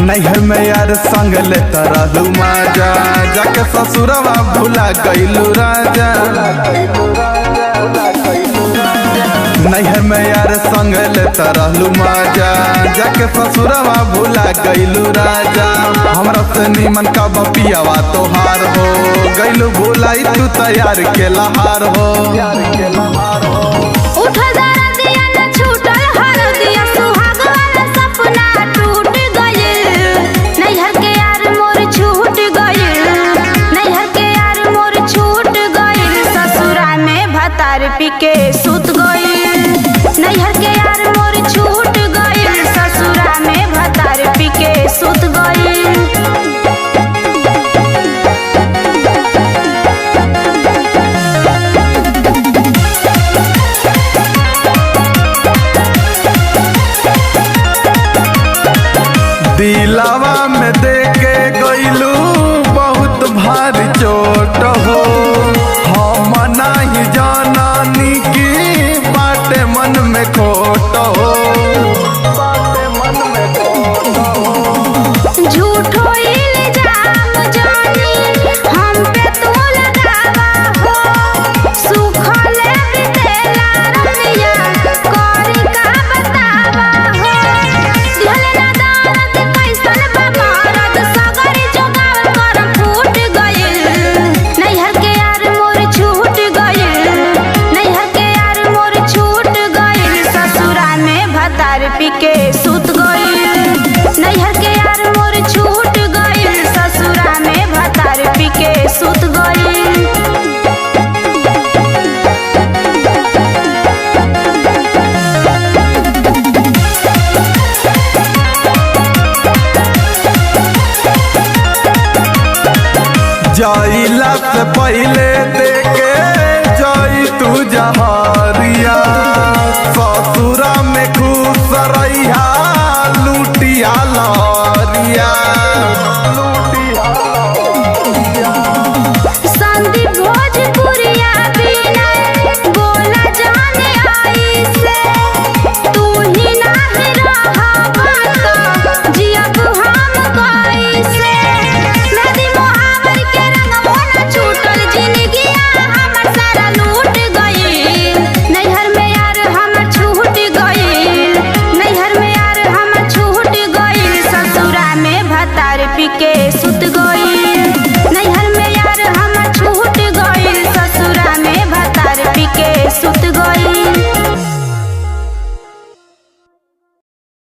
नैहर में यार संग ले तरहु माजा, जाके ससुरवा भुला गइलू राजा। नैहर में यार संग ले तरहु माजा, जाके ससुरवा भुला गइलू राजा। हमरा से नीमन का बपियावा तोहार हो, गइलू भुलाई तू तैयार के लहार हो। पी के सुत गइल नैहर के यार मोर छूट गइल, ससुरा में भतार पी के सुत गइल। दिलावा में देके गइलू बहुत भारी चोट हो, हम नाही जानानी की बाटे मन में खोट हो। झूठो इल्जाम जानी हम पे तू लगावा हो, सुखल बितेला रतिया करी का बतावा हो। दिहल ना दर्द कैसन बा मरद, सगरी जोगावल करम फूट गइल, नैहर के यार मोर छूट गइल, नैहर के यार मोर छूट गइल, ससुरा में भतार पी के सुत गइल, नैहर के यार मोर छूट गइल, ससुरा में भतार पी के सुत गइल। जाइला से पहले देके जाई तू जहरिया, ससुरा में खुश रहिया लूटिया लहरिया। संदीप भोजपुरिया बिना बोला जाने आई से, तू ही नाही रहबा त जियब हम कैसे। नदी मोहावर के रंगवो न छूटल, जिनगिया हमर सारा लूट गइल, नैहर में यार हमर छूट गइल, नैहर में यार हमर छूट गइल, ससुरा में भतार पी के सुत गइल, नैहर में यार हमर छूट गइल, ससुरा में भतार पी के सुत गइल।